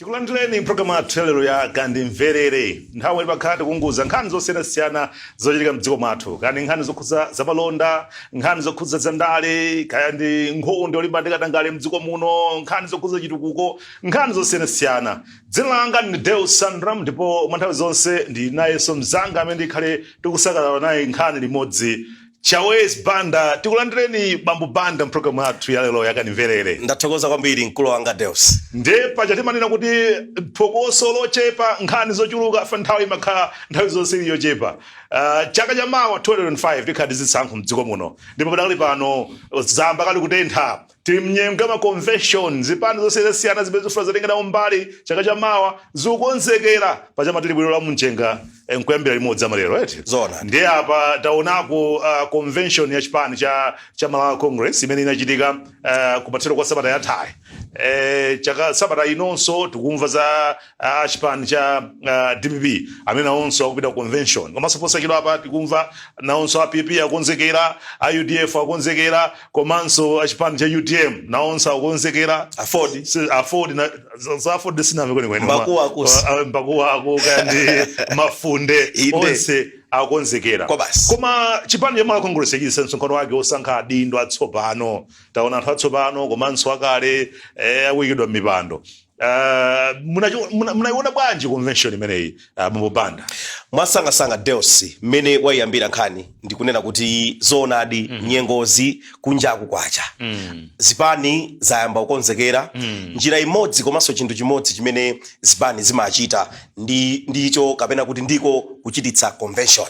Tikulandireni mpulogalamu yathu yalero ya Kandimverere, nthawi pakhala tikunguza nkhani zosiyanasiyana zochitika mdziko mwathu, kaya ndi nkhani zokhudza zamalonda, nkhani zokhudza zandale, kaya ndi nkhondo yolimbana ndi katangale mdziko muno, nkhani zokhudza chitukuko, nkhani zosiyanasiyana. Dzina langa ndi Deus Sandram, ndipo mwa nthawi zonse ndi nayenso mzanga amene ndikhale tikusakalala naye nkhani limodzi, Chawezi Banda. Tikulandireni, Bambo Banda, mpulogalamu yathu yalero ya Kandimverere. Ndathokoza kwambiri, mkulu wanga Deus. Ndiye paja timanena kuti phokoso lochepa, nkhani zochuluka, fa nthawi imakhala nthawi zonse ili yochepa. Chaka cha mawa 2025 tikhala ndi zisankho mdziko muno, ndipo padakali pano zamba kali kutentha, tili mnyengo ya ma convention. Zipani zosiyanasiyana zimene zifuna zitenge nawo mbali chaka cha mawa zikukonzekera. Pachama tili bwino la mumchenga, nkuyambira limodzi amalero, eti? Zona. Ndiye apa taonako convention ya chipani cha Malawi Congress imene inachitika kumathero kwa sabata yathayi. Chaka sabata inonso tikumva za chipani cha DPP amene nawonso akupita ku convention. Komanso posachedwa apa tikumva nawonso a PP akonzekera, a UDF akonzekera, komanso a chipani cha UTM nawonso akonzekera. Aford. Aford za Aford sinamve kwenikweni. Mbakuwa akusi. Mbakuwa akuka ndi mafunde. Onse akonzekera. Kwa basi. Koma chipani cha Malawi Congress chachititsa msonkhano wake wosankha adindo atsopano. Taona anthu atsopano komanso akale akuyikidwa m'mipando. Munayiona bwanji convention imeneyi, Bambo Banda? Mwasangasanga, Deus, mmene wayiyambira nkhani, ndikunena kuti zoonadi, nyengozi kunjaku kwacha, zipani zayamba kukonzekera. Njira imodzi komanso chinthu chimodzi chimene zipani zimachita ndi ndicho, kapena kuti ndiko kuchititsa convention.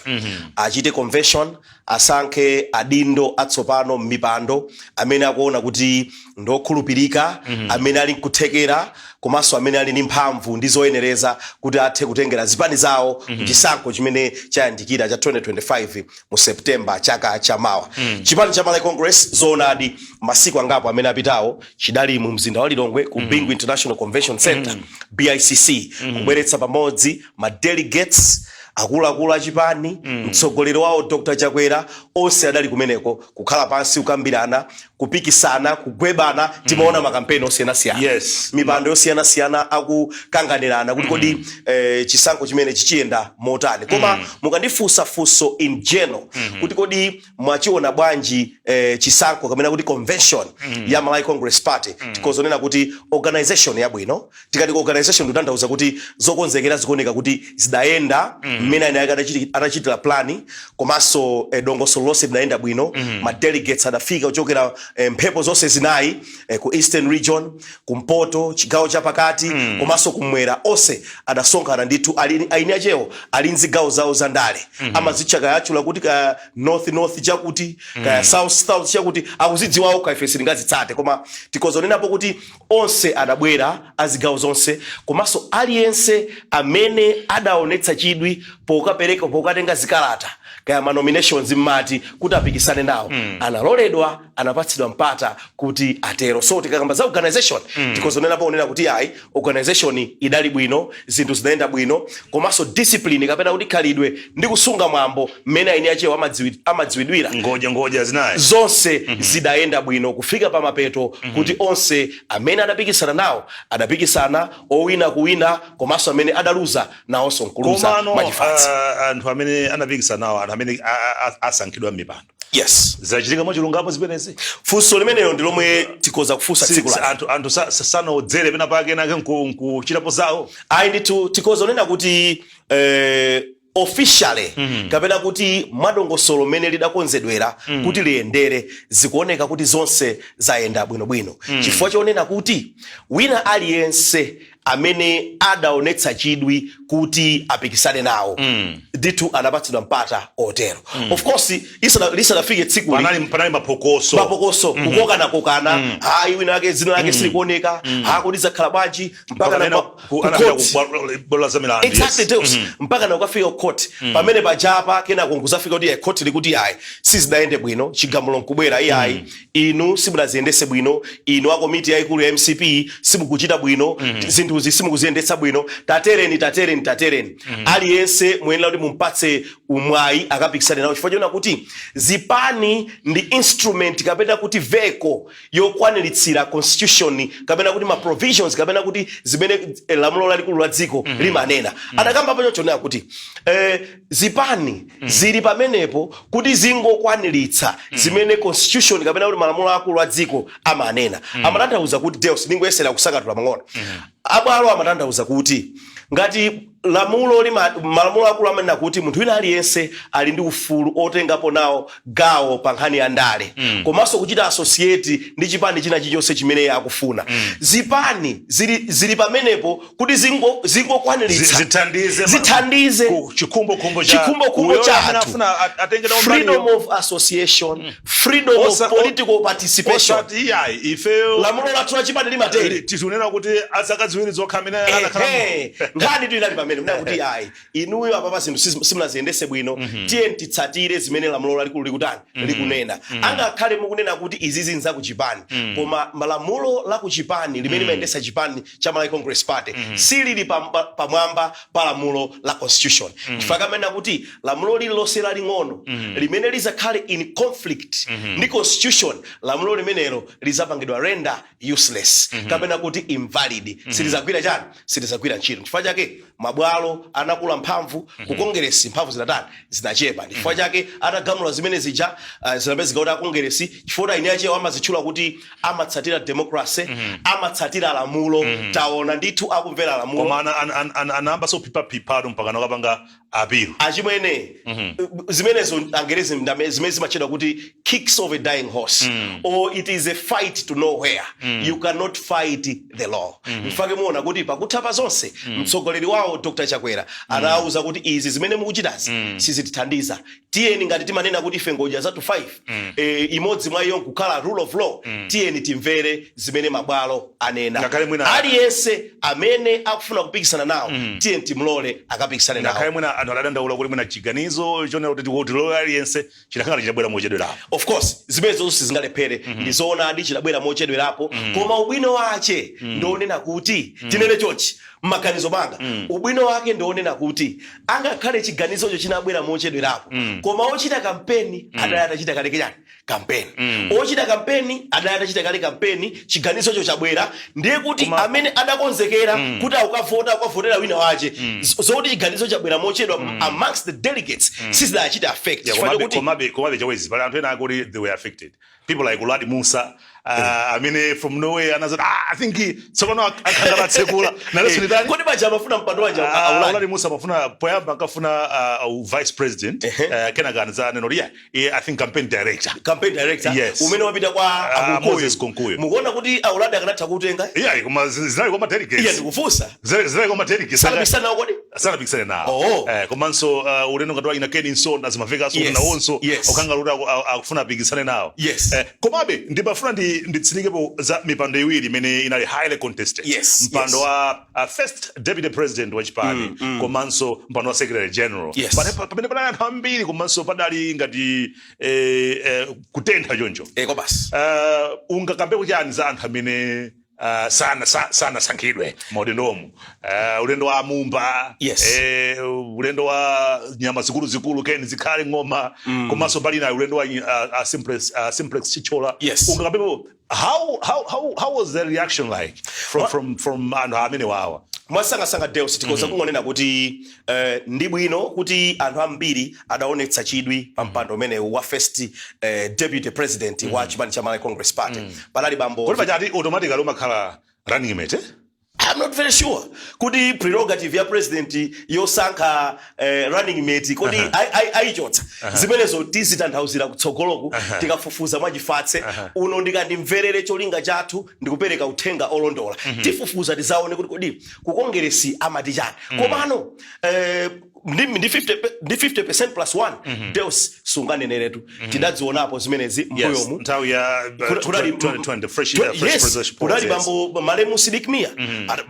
Achite convention, asankhe adindo atsopano m'mipando amene akuona kuti ndokhulupirika, amene ali nkuthekera komanso amene ali ndi mphamvu ndi zoyenereza kuti athe kutengera zipani zawo kuchisankho chimene chayandikira cha 2025 mu September chaka chamawa. Chipani cha Malawi Congress, zoonadi, masiku angapo amene apitawo chidali mu mzinda wa Lilongwe ku Bingu International Convention Center, BICC, kubweretsa pamodzi ma delegates, akuluakulu achipani, mtsogoleri wawo Dr Chakwera. Onse adali kumeneko kukhala pansi, kukambirana, kupikisana, kugwebana. Timaona makampeni osiyanasiyana, mipando yosiyanasiyana akukanganirana kuti kodi chisankho chimene chichiyenda motani. Koma mukandifunsa funso in general kuti kodi mwachiona bwanji chisankho kapena kuti convention ya Malawi Congress Party, tikozonena kuti organization yabwino. Tikati organization, tikutanthauza kuti zokonzekera zikuoneka kuti zidayenda mmene ene ake adachitira plan, komanso dongosolo lonse linayenda bwino. Ma delegates adafika kuchokera mphepo zonse zinayi, ku Eastern Region, kumpoto, chigawo chapakati komanso kumwera. Onse adasonkhana ndithu. Aini achewo ali mzigawo zawo za ndale, amazitcha kaya atchula kuti kaya north north chakuti, kaya south south chakuti, akuzidziwawo, kaya ife sitingazitsate. Koma tikozonenapo kuti onse adabwera azigawo zonse, komanso aliyense amene adaonetsa chidwi pokapereka, pokatenga zikalata, kaya ma nominations mmati, kuti apikisane nawo, analoledwa, anapatsidwa mpata kuti atero. So tikakamba za organization, tikozonenapo onena kuti ayi, organization idali bwino, zinthu zinayenda bwino, komanso discipline kapena kuti khalidwe ndi kusunga mwambo mmene aini achewo amadziwidwira, Ngodya ngodya zinayi. zonse zidayenda bwino kufika pa mapeto, kuti onse amene adapikisana nawo adapikisana, owina kuwina, komanso amene adaluza nawonso nkuluza Komano mwachifatse. Anthu amene anapikisana nawo, anthu amene asankhidwa m'mipando, zachitika mwachilungamo zimenezi? Funso limeneyo ndi lomwe tikoza kufunsa tsiku la Anthu sanaodzere pena pake nake nkuchitapo zawo? Ayi ndithu, tikoza kunena kuti officially kapena kuti mwadongosolo mmene lidakonzedwera kuti liyendere, zikuoneka kuti zonse zayenda bwinobwino, chifukwa chonena kuti wina aliyense amene adaonetsa chidwi kuti apikisane nawo ndithu anapatsidwa mpata otero. Of course, lisanafike tsikuli Panali mapokoso. Mapokoso, kukokanakokana, hayi, wina ake dzina lake silikuoneka, ha, kodi zakhala bwanji, mpaka na ku Anapita court. ku bwalo la zamilandu. Exactly, Deus. Mpaka na ukafika ku court pamene pajapa, kenako nkuzafika kuti ayi, court likuti ayi, sizidayende bwino. Chigamulo nkubwera, iyayi, inu simunaziyendese bwino, inu a komiti yayikulu ya MCP simukuchita bwino zinthu. Zinthuzi simukuziyendetsa bwino, tatereni, tatereni, tatereni. Aliyense muyenera kuti mumpatse umwayi akapikisane nawo, chifukwa choona kuti zipani ndi instrument kapena kuti vehicle yokwaniritsira constitution kapena kuti ma provisions kapena kuti zimene lamulo lalikulu la dziko limanena. Adakamba pacho kuti zipani zili pamenepo kuti zingokwaniritsa zimene constitution kapena kuti malamulo akulu a dziko amanena. Amatanthauza kuti, Deus, ndingoyesera kusakatula pang'ono, abwalo amatanthauza kuti ngati lamulo lima malamulo akulu amanena kuti munthu wina aliyense ali ndi ufulu otengapo nawo gawo pa nkhani ya ndale komanso kuchita associate ndi chipani china chilichonse chimene iye akufuna, zipani zili pamenepo kuti zingokwaniritsa Zithandize zithandize chikhumbokhumbo cha chikhumbokhumbo uyo cha amene anthu. afuna atenge nawo Freedom mbaliyo. of association, freedom of political participation. Osati iyayi, ifeyo Lamulo lathu la chipani limatere. Tikunena kuti azaka 2 zokha amene anakhala Ehe, nkhani tu inali pamene kunena kuti ayi, inuyo apapa zinthu simunaziyendese bwino, tiye titsatire zimene lamulo lalikulu likutani, likunena. Angakhale mukunena kuti izi zinza ku chipani, koma malamulo la ku chipani limene limayendesa chipani cha Malawi Congress Party silili pamwamba pa lamulo la constitution, chifukwa kamanena kuti lamulo lililonse laling'ono limene lizakhale in conflict ndi constitution, lamulo limenelo lizapangidwa render useless kapena kuti invalid, silizagwira chani, silizagwira ntchito. Chifukwa chake mabwalo anakula mphamvu, ku Kongeresi mphamvu zinatani, zinachepa. Chifukwa chake atagamula zimene zija, zinapezeka kuti akongeresi, chifukwa ine achewa amazitchula kuti amatsatira democracy, amatsatira lamulo, taona ndithu akumvera lamulo. Koma anayamba so phipaphipado mpaka nakapanga appeal. Achimwene, zimenezo angerezi zimene zimatchedwa kuti kicks of a dying horse or it is a fight to nowhere. You cannot fight the law. Mfake muona kuti pakutha pa zonse mtsogoleri wawo Dr Chakwera anawuza kuti izi zimene mukuchitazi sizitithandiza. Tiyeni, ngati timanena kuti ife ngodya zathu 5, imodzi mwa iyo nkukhala rule of law, tiyeni timvere zimene mabwalo anena. Ngakhale mwina- Aliyense amene akufuna kupikisana nawo, tiyeni timulole akapikisane nawo. Ngakhale mwina anthu adadandaula kuti mwina chiganizo chonena kuti tilole aliyense chidakhala chidabwera mochedwerapo. Of course, zimene zonse zingalephere, ndi zoonadi chidabwera mochedwerapo, koma ubwino wache ndionena kuti, tinene chonchi, mmaganizo manga, ubwino wake ndionena kuti angakhale chiganizocho chinabwera mochedwerapo, koma ochita kampeni adali atachita kale chani, kampeni. Ochita kampeni adali atachita kale kampeni, chiganizocho chabwera, ndiye kuti amene adakonzekera kuti akukavota, akukavotera wina wache, zokuti chiganizo chabwera mochedwa amongst the delegates sizidachita affect. Yeah, Chifukwa komabe chokuti komabe chawezi, pali anthu ena akuti they were affected, people like Uladi Musa, amene from nowhere anazati, "Ah, I think tsopano akhanga atsekula nalenso nditani." Kodi paja amafuna mpando wanja? Uladi Musa amafuna, poyamba ankafuna vice president, kenaka anazanena kuti yeah, I think campaign director. Campaign director. Yes. Umene wapita kwa Akunkuyu. Moses Kunkuyu. Mukuona kuti Auladi akanatha kutenga? Yeah, koma zinali kwa delegates. Iye ndikufunsa. Zinali kwa delegates. Sanapikisana nawo kodi? Sanapikisane nawo. Oh. Komanso ulendo ngati wa ina Ken Nsonda, zimamvekanso nawonso okanga kuti akufuna apikisane nawo. Komabe ndimafuna nditsinikepo za mipando iwiri imene inali highly contested, mpando wa first deputy president wa chipani komanso mpando wa secretary general. Pamene panali anthu ambiri komanso padali ngati kutentha choncho. Kobasi. Ungakambeko chani za anthu amene sanasankhidwe maulendo ulendo wa Mumba, ulendo wa nyama zikuluzikulu Ken Zikhale Ng'oma, komanso pali nayo ulendo wa Simplex Chithyola? Ungakambepo how was the reaction like from anthu amene wawa? Mwasangasanga, Deus, tikoza kungonena kuti ndi bwino kuti anthu ambiri adaonetsa chidwi pa mpando umenewu wa first deputy president wa chipani cha Malawi Congress Party. Panali bambo Kodi pachati automatically umakhala running mate, eh? I'm not very sure kuti prerogative ya president yosankha running mate kodi ayichotsa. Zimenezo tizitanthauzira kutsogoloku tikafufuza mwachifatse. Uno ndikandimverere, cholinga chathu ndikupereka uthenga olondola. Tifufuza, tizaone kuti kodi kukongeresi amati chani. Komano ndi 50% plus 1, Deus, sunganeneretu. Tidadzionapo zimenezi mbuyomu. Nthawi ya 2020 fresh presidential polls, Kudali bambo malemu Sidik Mia.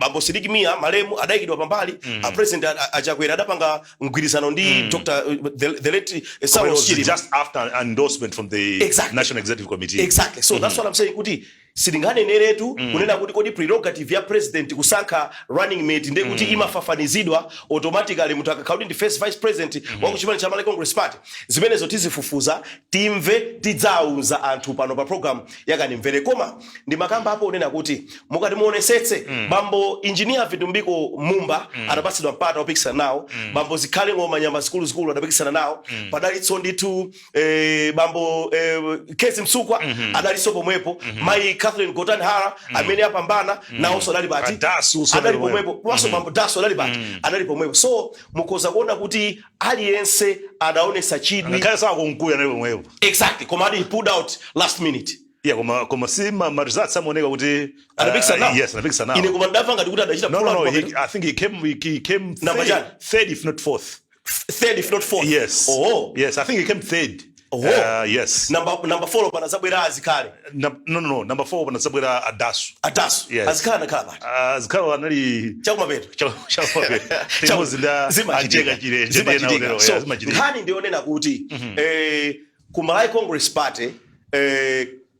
Bambo Sidik Mia malemu adayikidwa pambali. A president Achakwera adapanga mgwirizano ndi Dr the late But it Saulos was Chilima. just after an endorsement from the National Executive Committee. Exactly, so that's what I'm saying kuti Sitinganeneretu kunena kuti kodi prerogative ya president kusankha running mate ndiye kuti imafafanizidwa automatically munthu akakhala kuti ndi first vice president wa kuchipani cha Malawi Congress Party. Zimenezo tizifufuza, timve, tidzauza anthu pano pa program ya Kandimvere. Koma ndimakamba apo unena kuti mukati muonesetse, bambo Engineer Vitumbiko Mumba adapatsidwa mpata wopikisana nawo, bambo Zikhale Ng'oma, nyama zikuluzikulu, adapikisana nawo, padalitso ndithu bambo Kezzie Msukwa adalinso pomwepo, mayi Catherine Gotani Hara amene apambana nawonso adali pati? A Dasu so adali adali pomwepo. Komanso bambo Dasu adali pati? Adali pomwepo. So mukhoza kuona kuti aliyense adaonesa chidwi. Ngakhale sakunkuya anali pomwepo. Exactly, koma adi he pulled out last minute. Yeah, koma si ma results amaoneka kuti Anapikisana nawo? Yes, anapikisana nawo. Ine koma ndamva ngati kuti adachita No, pull no, out no. pamene- I think he came Number third, chani? third if not fourth. Third if not fourth? Yes. Oh. Yes, I think he came third. Oh. Yes. Number 4 panazabwera a Zikhale. No. Number 4 panazabwera a Dasu. A Dasu. Yes. A Zikhale anakhala pati? Zikhale anali chakumapeto. Limodzi ndi Zimachitika. Anjeka Chilenje. Zimachitika. So Zimachitika. nkhani ndionena kuti ku Malawi Congress Party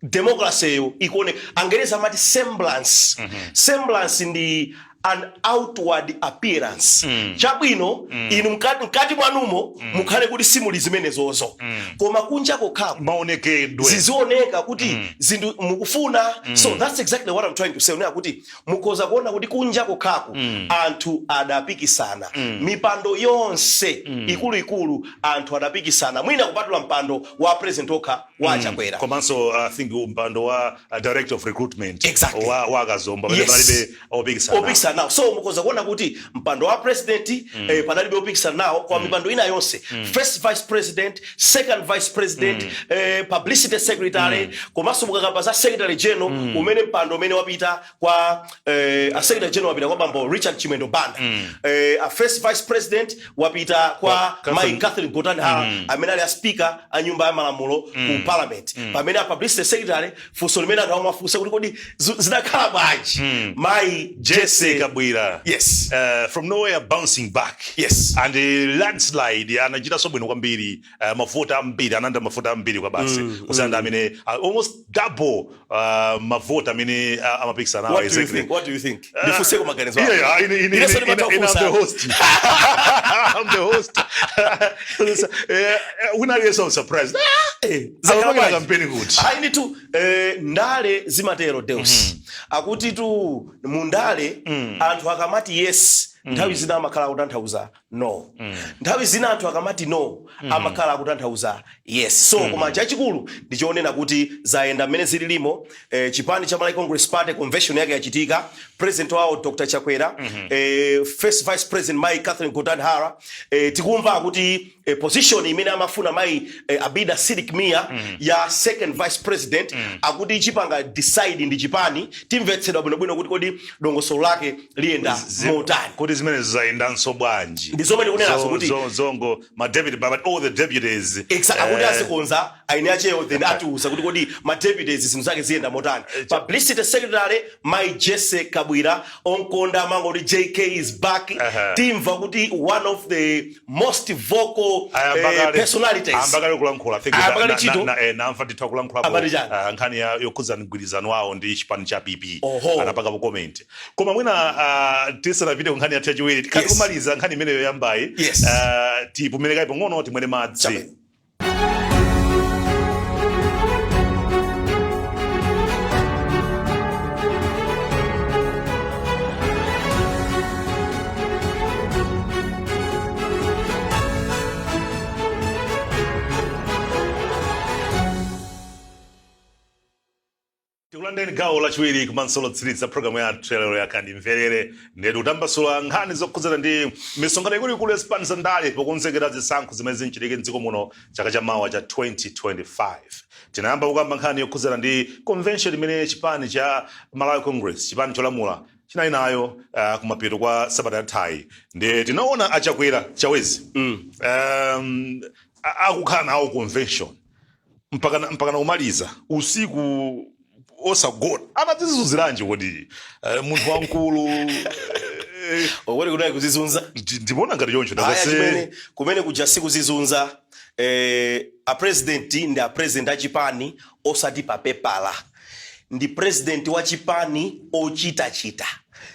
democracy yo ikuone, Angereza amati semblance. Semblance ndi an outward appearance. Chabwino, inu mkati mwanumo mukhale kuti simuli zimenezozo, koma kunja kokhako maonekedwe zizioneka kuti zinthu mukufuna. So that's exactly what I'm trying to say, unena kuti mukhoza kuona kuti kunja kokhako anthu adapikisana. Mipando yonse ikuluikulu anthu adapikisana, mwina kupatula mpando wa president okha wa Chakwera. Komanso I think mpando wa director of recruitment wa Kazomba pamene panalibe opikisana. Opikisana nawo. So mukhoza kuona kuti mpando wa president panalibe opikisana nawo. Kwa mipando ina yonse, first vice president, second vice president, publicity secretary, komanso mukakamba za secretary general, umene mpando umene wapita kwa a secretary general wapita kwa bambo Richard Chimwendo Banda, a first vice president wapita kwa Kwa mai Catherine Catherine Gotani Hara amene ali a speaker a nyumba ya malamulo ku parliament, pamene a publicity secretary, funso limene anthu amafunsa kuti kodi zidakhala bwanji, mayi Jesse Jesse Kabwira. Yes. From nowhere bouncing back. And a landslide, anachitanso bwino kwambiri, mavota ambiri, analandira mavota ambiri kwa basi kusiyana ndi amene almost double mavota amene amapikisana nawo. What do you think? What do you think? Ndifunseko maganizo ako. Yeah, Inenso I'm the ndimatha host. I'm the host. Wina aliyense was surprised. Zakhala Amapanga bwanji? kampeni kuti. Ayi ndithu, ndale zimatero, Deus. Akuti tu mu ndale anthu akamati yes, nthawi zina amakhala akutanthauza no. Nthawi zina anthu akamati no, amakhala akutanthauza yes. So koma chachikulu ndichonena kuti zayenda mmene zililimo. Chipani cha Malawi Congress Party convention yake yachitika, president wawo Dr Chakwera, first vice president mai Catherine Gotani Hara. Tikumva kuti position imene amafuna mai Abida Sidik Mia ya second vice president, akuti chipanga decide ndi chipani. Timvetsedwa bwinobwino kuti kodi dongosolo lake liyenda motani. Kuti zimene zayendanso bwanji. Ndi zomwe tikunenazo kuti Zongo ma deputy, but all the deputies. Exactly, akuti azikonza aine acheyo, then atiuza kuti kodi ma deputies zinthu zake ziyenda motani. Publicity secretary mai Jesse Kabwira, onkonda amangoti JK is back. Timva kuti one of the most vocal personalities. Ayambakale kulankhula, I think. Ayambakale ntchito. Namva ndithu kulankhulapo. Amati chani? Nkhani yokhudza mgwirizano wawo ndi chipani cha PP. Oho. Anapangapo comment. Koma mwina tisanapite ku nkhani yathu yachiwiri, tikhale kumaliza nkhani imeneyo yambayi, tipumire pang'ono, timwere madzi. Chabwino. Tikulandireni gawo lachiwiri komanso lotsiriza programu yathu yalero ya Kandimverere. Ndetu kutambasula nkhani zokhudzana ndi misonkhano ikuluikulu ya zipani za ndale pokonzekera zisankho zimene zinchitike mdziko muno chaka chamawa cha 2025. Tinayamba kukamba nkhani yokhudzana ndi convention imene chipani cha Malawi Congress, chipani cholamula, chinali nayo kumapeto kwa sabata yathayi. Ndiye tinaona aChakwera chawezi akukhala nawo convention mpakana kumaliza usiku osagona. Amadzizunziranji kodi munthu wamkulu? Okoti kunali kuzizunza? Ndimaona ngati choncho. Aya. Ndakase Chimene kumene kuja sikuzizunza. A president ndi a president achipani, osati papepala. Ndi president wa chipani ochitachita,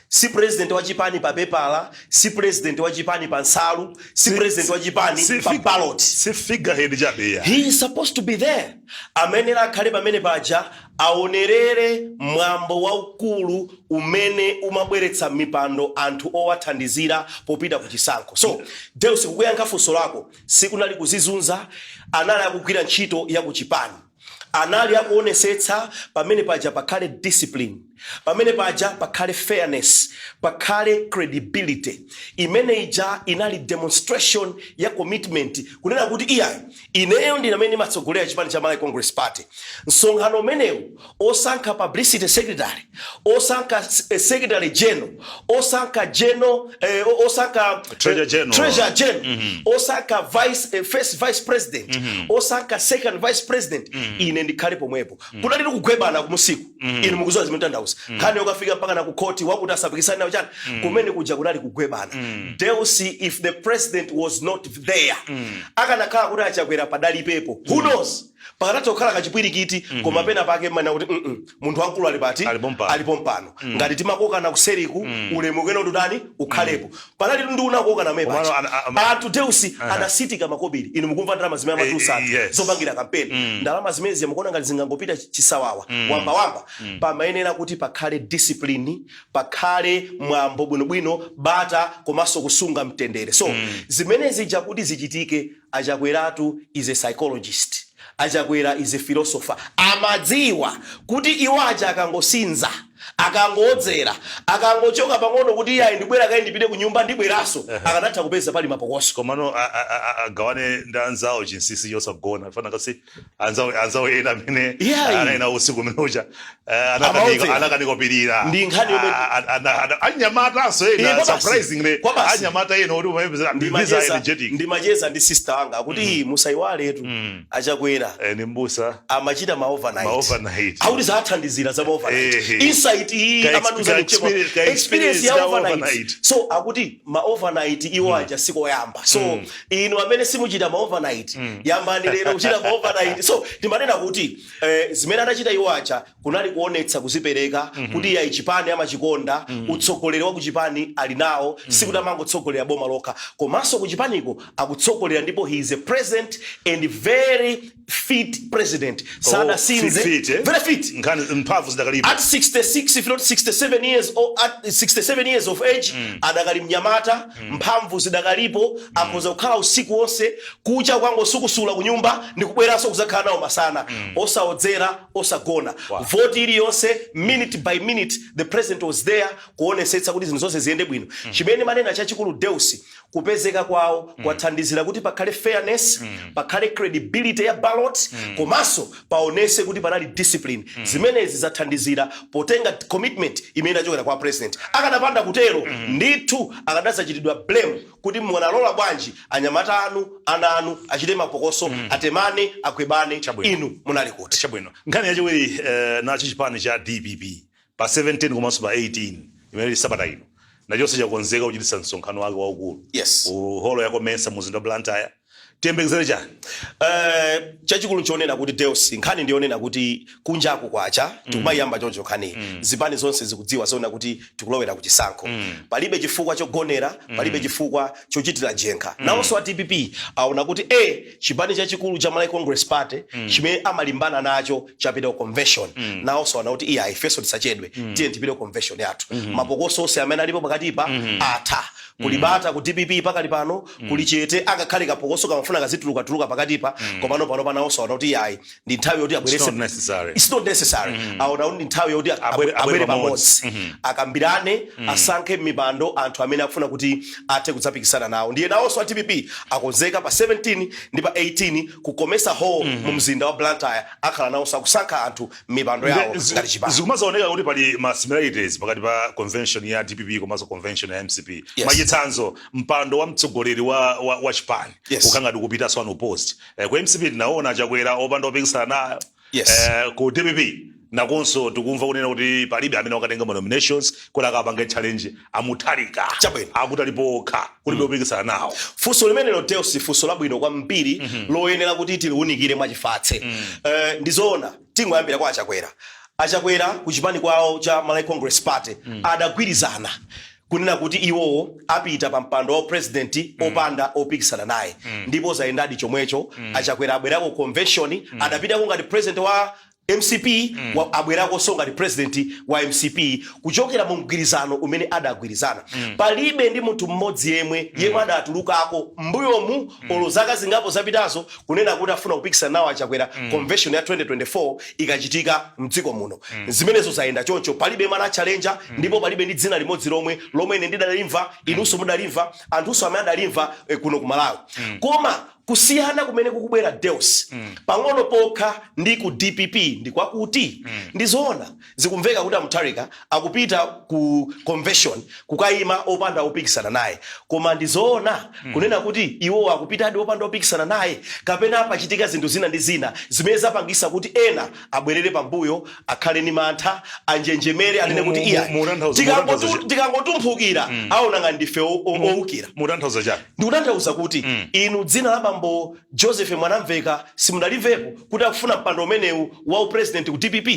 si president wa chipani pa pepala, si president wa chipani pa nsalu, si president wa chipani pa ballot. Si figurehead chabe ya. He is supposed to be there. Amenera akhale pamene paja, aonerere mwambo waukulu umene umabweretsa mipando anthu owathandizira popita ku chisankho. So Deus, kukuyankha funso lako, sikunali kuzizunza. Anali akugwira ntchito ya kuchipani, anali akuonesetsa pamene paja pakhale discipline, pamene paja pakhale fairness, pakhale credibility. Imene ija inali demonstration ya commitment, kunena kuti iyayi, ineyo ndine amene ndimatsogolera chipani cha Malawi Congress Party. Msonkhano umenewu, osankha publicity secretary, osankha secretary general, osankha general, osankha Treasurer general. Treasurer general, osankha vice first vice president, osankha second vice president, ine ndikhale pomwepo. Kunali kugwebana kumusiku. Inu mukuziwa zimene tanthauza nkhani yokafika mpaka na kukhoti, wakuti asapikisane nawo chani. Kumene kuja kunali kugwebana. Deus, if the president was not there, akanakhala kuti aChakwera padalipepo, who knows, pakanatha kukhala kachipwirikiti. Koma pena pake mana kuti munthu wamkulu ali pati? Ali pompano. Ali pompano. Ngati timakokana kuseriku, ulemu kena utani ukhalepo. Panali nduna kukokana Komano mepachi. Anthu, Deus, anasitika makobiri. Inu mukumva ndalama zimene amatulutsa anthu zopangira kampeni. Ndalama zimene zimukuona ngati zingangopita chisawawa, wambawamba. Pamayenera kuti pakhale discipline, pakhale mwambo bwinobwino, bata komanso kusunga mtendere. So zimene zija kuti zichitike, aChakweratu is a psychologist, aChakwera is a philosopher. Amadziwa kuti iwo aja akangosinza, akangodzera, akangochoka pang'ono kuti iyayi, ndibwera kayi, ndipite ku nyumba, ndibweranso, akanatha kupeza pali mapokoso. Komano agawane ndi anzawo chinsinsi chosagona fana kasi anzawo ena amene anaena usiku umene uja anakanika Amaodzera. anakanika kupirira. Ndi nkhani yomwe- Anyamata-nso ena, Kwa basi. surprisingly, Kwa basi. anyamata ena oti umapeza Ndimacheza energetic. Ndimacheza ndi sister wanga akuti, mm, musayiwaletu aChakwera Ni mbusa. Amachita ma overnight. Ma overnight. Akuti zathandizira za ma overnight. Insight iyi amanuza Ka experience experience ya ka overnight. Overnight. So akuti ma overnight iwo aja sikoyamba. So inu amene simuchita ma overnight, yambani lero kuchita ma overnight. So timanena kuti zimene adachita iwo aja kunali kuonetsa kuzipereka, kuti iyayi, chipani amachikonda, utsogoleri wa kuchipani ali nawo. Sikuti amangotsogolera boma lokha, komanso kuchipaniko akutsogolera, ndipo he is a president and very fit president. Sanasinze. Fit, eh? Very fit. Nkhani mphamvu zidakalipo. At 66, if not 67 years or at 67 years of age, adakali mnyamata, mphamvu zidakalipo. Akhoza kukhala usiku wonse, kucha kukangosukusula kunyumba ndi kubweranso kuzakhala nawo masana, osaodzera, osagona. Voti iliyonse, minute by minute, the president was there kuonesetsa kuti zinthu zonse ziyende bwino. Chimene manena chachikulu, Deus, kupezeka kwawo kwathandizira kuti pakhale fairness, pakhale credibility ya ballot, komanso paonese kuti panali discipline. Zimenezi zathandizira potenga commitment imene inachokera kwa president. Akanapanda kutero, ndithu akanadzachitidwa blame kuti mwanalola bwanji anyamata anu, ana anu achite mapokoso, atemane, agwebane? Chabwino. Inu munali kuti? Chabwino. Nkhani yachiwiri, nacho chipani cha DPP pa 17 komanso pa 18, imene ili sabata ino, nachonso chakonzeka kuchititsa msonkhano wake waukulu ku holo ya Comesa, muzinda wa Blantyre. Tiyembekezere chani? Chachikulu nchonena kuti, Deus, nkhani ndiyonena kuti kunjaku kwacha. Tikumayamba choncho nkhani. Zipani zonse zikudziwa zoona kuti tikulowera kuchisankho. Palibe chifukwa chogonera, palibe chifukwa chochitira jenkha. Nawonso a DPP aona kuti chipani chachikulu cha Malawi Congress Party chimene amalimbana nacho chapita ku convention. Nawonso aona kuti iya, ifenso tisachedwe, tiye tipite ku convention yathu. Mapokoso onse amene alipo pakatipa atha. Kulibata ku DPP pakali pano, kuli chete. Angakhale kapokoso kamafuna kazitulukatuluka pakatipa, komano pano panawonso aona kuti iyayi, ndi nthawi yoti abwerese. It's not necessary. It's not necessary. Aona kuti ndi nthawi yoti Abwere abwere pamodzi. pamodzi, akambirane, asankhe mipando anthu amene akufuna kuti athe kudzapikisana nawo. Ndiye nawonso a DPP akonzeka pa 17 ndi pa 18 ku Comesa Hall mu mzinda wa Blantyre. Akhala nawonso akusankha anthu mipando yawo ngati chipani. Zikumazaoneka kuti pali ma similarities pakati pa convention ya DPP komanso convention ya MCP. Mwachitsanzo, mpando wa mtsogoleri wa chipani ukangati kupitanso unopposed. Ku MCP tinaona Chakwera opanda opikisana nayo. Ku DPP nakonso tikumva kunena kuti palibe amene wakatenga ma nominations kuti akapange challenge aMutharika. Akuti alipo okha, kulibe opikisana nawo. Funso limenelo, Deus, funso labwino kwambiri loyenera kuti tiliwunikire mwachifatse. Ndizoona, tingoyambira kwa aChakwera. Achakwera kuchipani kwawo cha Malawi Congress Party adagwirizana kunena kuti iwowo apita pa mpando wa president opanda opikisana naye, ndipo zayendadi chomwecho. Achakwera abwerako convention, adapitako ngati president wa MCP, abwerakonso ngati president wa MCP kuchokera mu mgwirizano umene adagwirizana. Palibe ndi munthu mmodzi yemwe adatulukako mbuyomu, olo zaka zingapo zapitazo, kunena kuti afuna kupikisana nawo Achakwera convention ya 2024 ikachitika mdziko muno. Zimenezo zayenda choncho, palibe mana challenger, ndipo palibe ndi dzina limodzi lomwe ine ndidalimva, inunso mudalimva, anthunso amene adalimva kuno ku Malawi. Koma kusiyana kumene kukubwera, Deus, pang'ono pokha ndi ku DPP ndi kwakuti ndizoona zikumveka kuti Amutharika akupita ku convention kukayima opanda opikisana naye, koma ndizoona kunena kuti iwo akupitadi opanda opikisana naye, kapena pachitika zinthu zina ndi zina zimene zapangisa kuti ena abwerere pambuyo, akhale ni mantha, anjenjemere, anene kuti iya, tikangotumphukira aona nga ndife owukira? Mutanthauza chani? Ndikutanthauza kuti inu dzina la bambo Joseph Mwanamveka simunalimvepo kuti akufuna mpando umenewu wa upresident ku DPP.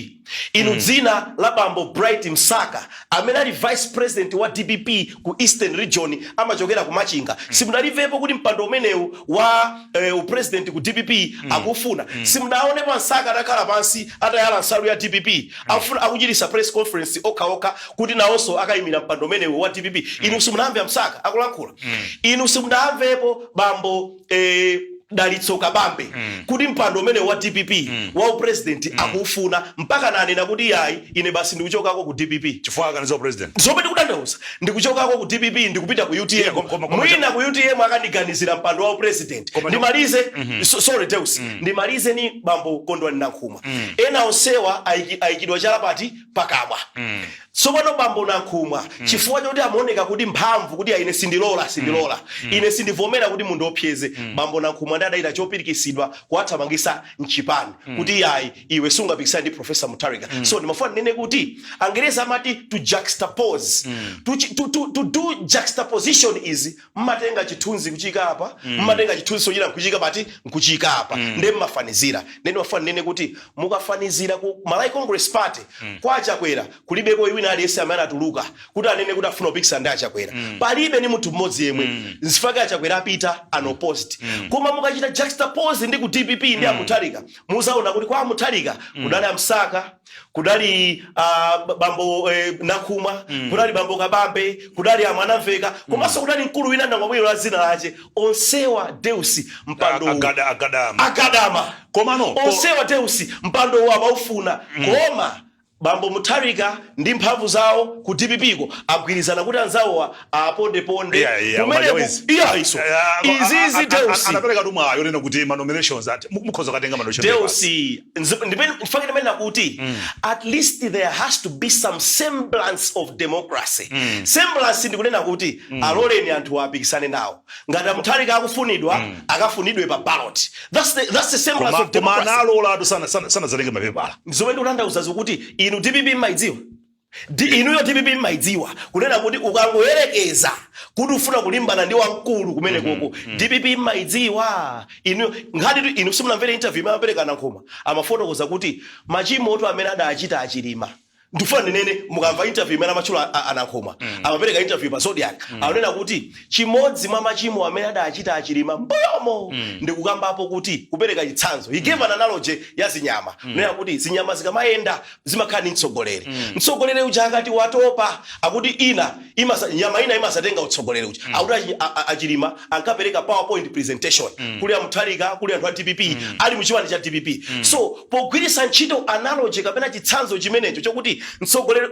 Inu dzina la bambo Bright Msaka, amene ali vice president wa DPP ku Eastern Region, amachokera ku Machinga, simunalimvepo kuti mpando umenewu wa upresident ku DPP akufuna. Simunaonepo Msaka atakhala pansi, atayala nsalu ya DPP, akufuna, akuchitisa press conference okhaokha kuti nawonso akayimira mpando umenewu wa DPP. Inu simunamve Msaka akulankhula. Inu simunamvepo bambo Dalitso Kabambe kuti mpando umene wa DPP wa upresident akufuna, mpaka nanena kuti yayi, ine basi ndikuchokako ku DPP. Chifukwa akaniza president? Zomwe ndikutanthauza, ndikuchokako ku DPP, ndikupita ku UTM. Yeah, Mwina ku UTM akandiganizira mpando wa upresident. Ndimalize, sorry Deus, ndimalize ni bambo Kondwani Nankhumwa. Ena onsewa ayikidwa chala pati? Pakamwa. Tsopano bambo Nankhumwa, chifukwa choti amaoneka kuti mphamvu, kuti ine sindilola, sindilola, ine sindivomera kuti munthu opyeze, bambo Nankhumwa ndi adayita chopirikisidwa kuwathamangisa mchipani kuti yayi, iwe sungapikisane ndi Professor Mutharika. So ndimafuna ndinene kuti Angereza amati to juxtapose, to do juxtaposition is mmatenga chithunzi kuchika apa, mmatenga chithunzi sochita nkuchika pati? Nkuchika apa, nde mmafanizira. Nde ndimafuna ndinene kuti mukafanizira ku Malawi Congress Party, kwa Achakwera kulibeko wina aliyense amene anatuluka kuti anene kuti afuna kupikisana ndi Achakwera. Palibe ni munthu mmodzi yemwe. Nzifake Achakwera apita unopposed. Koma mukachita juxtapose ndi ku DPP ndi Amutharika, muzaona kuti kwa Amutharika kudali Amsaka, kudali bambo Nankhumwa, kudali bambo Kabambe, kudali Amwanamveka, komanso kudali mkulu wina, ndangwabwino la zina lache. Onsewa, Deus, mpando Agadama. Agadama. Komano Onsewa, Deus, mpando uwu amaufuna, koma bambo Mutharika ndi mphamvu zawo ku DPP ko agwirizana kuti anzawowa apondeponde. Yeah, Kumeneko iya iso izizi, Deus, Anapereka tumwayo nena kuti ma nominations ati mukhoza katenga ma nominations. Deus, ndipene ndimene nakuti at least there has to be some semblance of democracy. Semblance ndikunena kuti aloleni anthu apikisane nawo. Ngati Amutharika akufunidwa, akafunidwe pa ballot. That's the semblance Koma of koma democracy. Analola atu sana sanazatenge mapepala. Zomwe ndikutanthauza zikuti inu DPP mmaidziwa. Inuyo DPP mmaidziwa kunena kuti ukangoyerekeza kuti ufuna kulimbana ndi wamkulu kumene koko, DPP mmaidziwa inuyo. Nkhani tu inu simunamvere interview imene amapereka Nankhumwa, amafotokoza kuti machimo amene adachita Achilima. Ndifuna ndinene, mukamva interview imene amatchula Anankhumwa, amapereka interview pa Zodiak, akunena kuti chimodzi mwa machimo amene adachita Achilima mbuyomo ndikukambapo kuti, kupereka chitsanzo, he gave an analogy ya zinyama, kunena kuti zinyama zikamayenda zimakhala ndi mtsogoleri. Mtsogoleri uja akati watopa, akuti ina nyama ina imasatenga utsogoleri uja. Akuti Achilima ankapereka PowerPoint presentation kuli Amutharika, kuli anthu a DPP, ali muchipani cha DPP. So pogwiritsa ntchito analogy kapena chitsanzo chimenecho chokuti mtsogoleri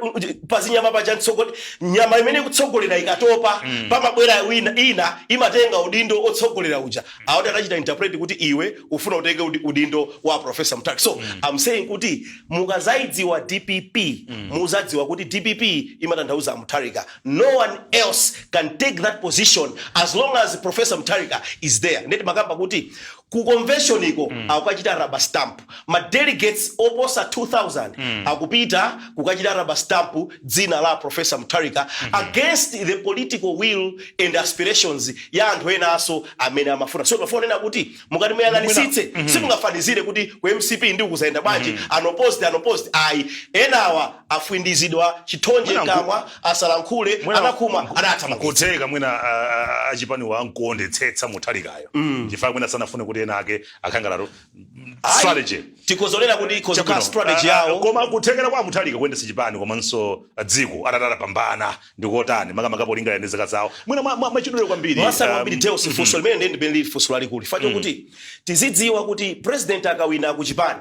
pa zinyama paja, mtsogoleri, nyama imene ikutsogolera ikatopa, pamabwera wina, ina imatenga udindo otsogolera uja. Akuti adachita interpret kuti iwe ufuna utenge udindo wa Professor Mutharika. So I'm saying kuti mukazayidziwa DPP, muzadziwa kuti DPP imatanthauza Mutharika. No one else can take that position as long as Professor Mutharika is there. Ndeti makamba kuti Ku convention iko akukachita rubber stamp. Ma delegates oposa 2000 akupita kukachita rubber stamp dzina la Professor Mutharika against the political will and aspirations ya anthu enanso amene amafuna. So mafuna nena kuti mukati muyang'anisitse, simungafanizire kuti ku MCP ndi kuzayenda bwanji, unopposed, unopposed, ayi. Enawa afwindizidwa chithonje kamwa, asalankhule. Anakhuma adathamangitsa. Kutheka mwina achipani wa nkuondetsetsa Mutharikayo, chifukwa mwina sanafune kuti ena ake akhangalatu strategy. Tikozolera kuti ikhozokhala strategy yawo. Koma kuthekera kwa Mutharika kuyendetsa chipani komanso dziko atatata pambana ndikotani, makamaka polingana ndi zaka zawo, mwina mwachidule kwambiri? Mwasana kwambiri, Deus. Funso limene ndiye ndimene lili funso lalikulu facho kuti tizidziwa kuti president akawina ku chipani,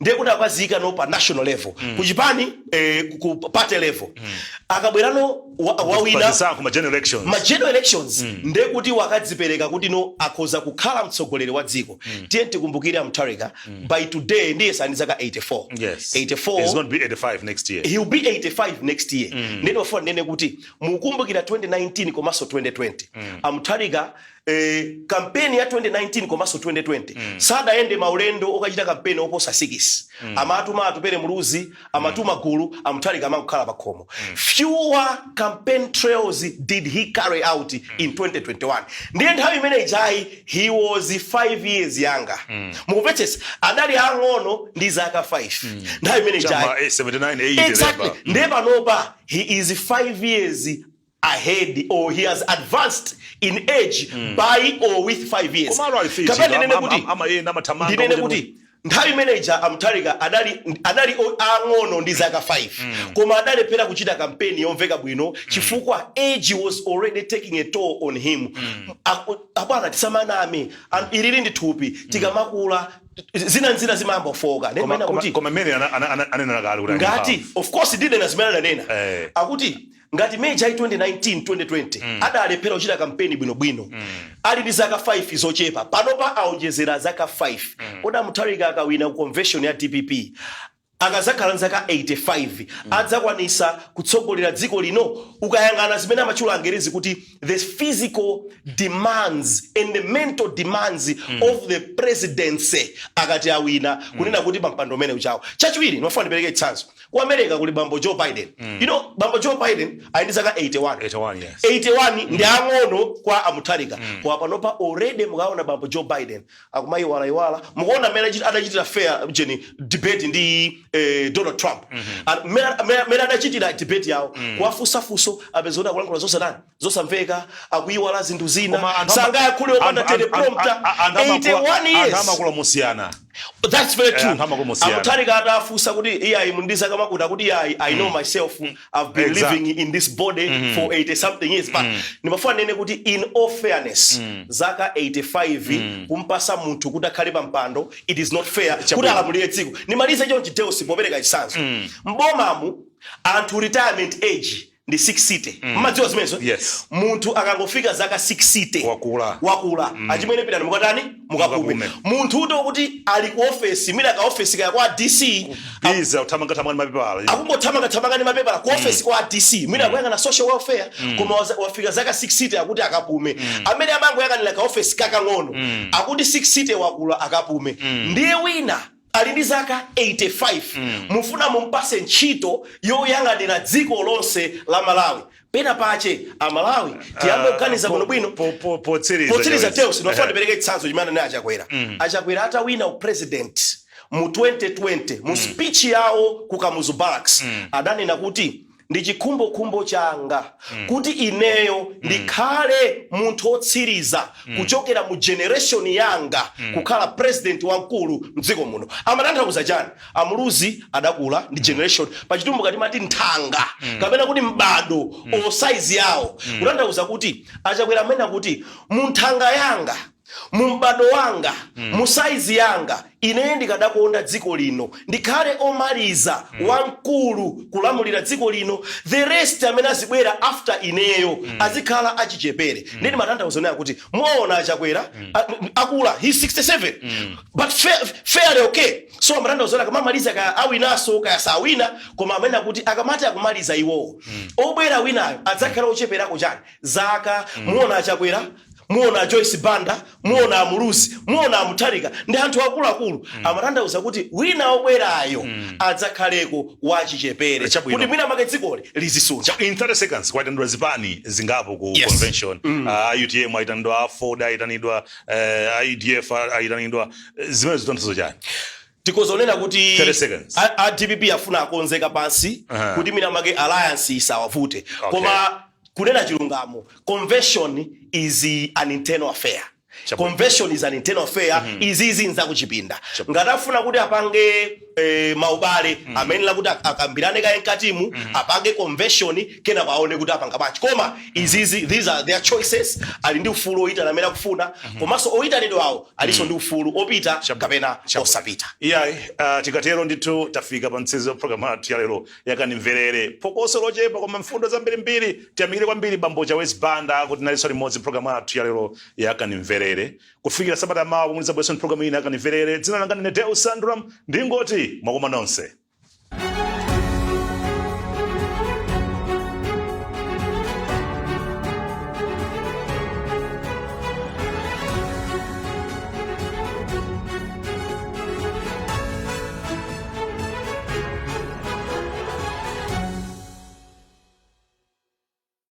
ndiye kuti akaziyika no pa national level, ku chipani, ku party level, akabwerano wawina pazisankho, ma general elections, ma general elections, ndiye kuti wakadzipereka kuti no akhoza kukhala mtsogoleri wa dziko. Tiye tikumbukire, Mutharika by today ndiye sani zaka 84. 84. He's going to be 85 next year. He will be 85 next year. Ndene wafuna ndene kuti mukumbukira 2019 komanso 2020, Amutharika, kampeni ya 2019 komanso 2020, sadayende maulendo okachita kampeni oposa 6. Amatuma Atupere Muluzi, amatuma gulu, Amutharika amakukhala pa khomo. Fewer campaign trails did he carry out in 2021. Ndiye nthawi imene ijayi he was 5 years younger. Mukumvetsetsa? Adali ang'ono ndi zaka 5 nthawi imene ijayi. Chama, 79, 80. Exactly. There. Ndiye panopa he is 5 years ahead, or he has advanced in age by or with 5 years. Komalo ali fit. Kapena ndinene kuti amayenda, amathamanga. Ndinene kuti nthawi imeneja Amutharika adali ang'ono ndi zaka 5, koma adalephera kuchita kampeni yomveka bwino chifukwa age was already taking a toll on him. Abwana, tisamaname. Ilili ndi thupi, tikamakula zina nzina zimayamba kufoka. Ndimene kuti Koma mmene anena kale kuti ali ngati mphamvu. Of course, ndinena zimene ananena. Akuti ngati meja 2019 2020 adalephera kuchita kampeni bwinobwino ali ndi zaka 5 zochepa, panopa aonjezera zaka 5. Kodi Mutharika akawina ku convention ya DPP, akazakhala nzaka 85, adzakwanisa kutsogolera dziko lino? Ukayang'ana zimene amatchula Angerezi kuti the physical demands and the mental demands of the presidency, akati awina, kunena kuti pampando umene uchawo. Chachiwiri, ndimafuna ndipereke chitsanzo. Ku America kuli bambo Joe Biden. Bambo Joe Biden ali ndi zaka 81. 81, yes. 81 ndi ang'ono kwa Amutharika, koma panopa already mukaona bambo Joe Biden akumayiwalayiwala. Mukuona mmene adachitira fair jeni debate ndi Donald Trump. Mmene adachitira debate yawo, kuwafunsafunso, apeza kuti akulankhula zosanani, zosamveka, akuyiwala zinthu zina, Koma sangayankhule opanda teleprompter. 81 years. Anthu amakula mosiyana. That's very true. Anthu amakula mosiyana. Amutharika atafunsa kuti iyayi, mundizaka makuti, akuti iyayi, I know myself, I've been living in this body for 80 something years. But ndimafuna nene kuti in all fairness, zaka 85 kumpasa munthu kuti akhale pa mpando, it is not fair kuti alamulire dziko. Ndimalize chonchi, Deus, popereka chitsanzo. Mbomamu anthu retirement age ndi 60. Mmadziwa zimenezo? Yes. Munthu akangofika zaka 60 Wakula. Wakula. Achimwene, pitani mukatani, mukapume. Mukapume. Munthu uto kuti ali ku ofesi, mwina ka ofesi kaya kwa DC, biza kuthamangathamanga ndi mapepala. Akungothamangathamanga ndi mapepala ku ofesi kwa DC, mwina akuyang'ana social welfare, koma wafika zaka 60, akuti akapume. Amene amangoyang'anira ka ofesi kakang'ono, akuti 60 wakula, akapume. Ndiye wina ali ndi zaka 85, mufuna mumpase ntchito yoyang'anira dziko lonse la Malawi. Pena pache Amalawi tiyambe kuganiza bwinobwino. Potsiriza, Potsiriza, Joyce. Deus, ndinofuna ndipereke chitsanzo chimene anene Achakwera. Achakwera atawina upresident mu 2020, mu speech yawo ku Kamuzu Barracks, adanena kuti ndi chikhumbokhumbo changa kuti ineyo ndikhale munthu wotsiriza kuchokera mu generation yanga kukhala president wamkulu mdziko muno. Amatanthauza chani? Amuluzi adakula ndi generation, pachitumbuka timati nthanga kapena kuti mbado o size yawo. Kutanthauza kuti Achakwera amene kuti mu nthanga yanga, mu mbado wanga, mu saizi yanga, ineyo ndikadakonda dziko lino ndikhale omaliza wamkulu kulamulira dziko lino. The rest amene azibwera after ineyo azikhala achichepere. Ndini matanthauzo nayo kuti muona Achakwera akula, he's 67, but fairly okay. So amatanthauzo akamamaliza, kaya awinaso kaya sawina, koma amene akuti akamati akumaliza iwowo, obwera winayo adzakhala ocheperako chani zaka. Muona Achakwera Muona a Joyce Banda, muona a Muluzi, muona a Mutharika ndi anthu akuluakulu. Amatanthauza kuti wina obwerayo adzakhaleko wachichepere Chabwino. kuti mwina make dzikoli lizisuntha. In 30 seconds, kwaitanidwa zipani zingapo ku convention. UTM aitanidwa, AFORD aitanidwa, UDF aitanidwa. Zimene zitanthauza chani? Tikozonena kuti 30 seconds. a DPP afuna akonzeka pansi kuti mwina make alliance isawavute. Koma kunena chilungamo, convention is an internal affair. Chabwino. Convention is an internal affair. Izizi nzakuchipinda. Ngati afuna kuti apange maubale, amayenera kuti akambirane kaye mkatimu, apange convention, kenako aone kuti apanga bwanji. Koma izizi, these are their choices. Ali ndi ufulu oyitana amene akufuna, komanso oyitanidwa awo alinso ndi ufulu opita kapena osapita. Iyayi, tikatero ndithu tafika pa mtsiriziro wa programu yathu ya lero yakandimverere. Phokoso lochepa koma mfundo zambirimbiri. Tiyamikire kwambiri bambo Chawezi Banda kuti nalinso limodzi programu yathu ya lero yakandimverere. Kufikira sabata mawa pomwe tidzabwerenso programu ina yakandimverere, dzina langa ndine Deus Sandram, ndingoti mwakoma nonse.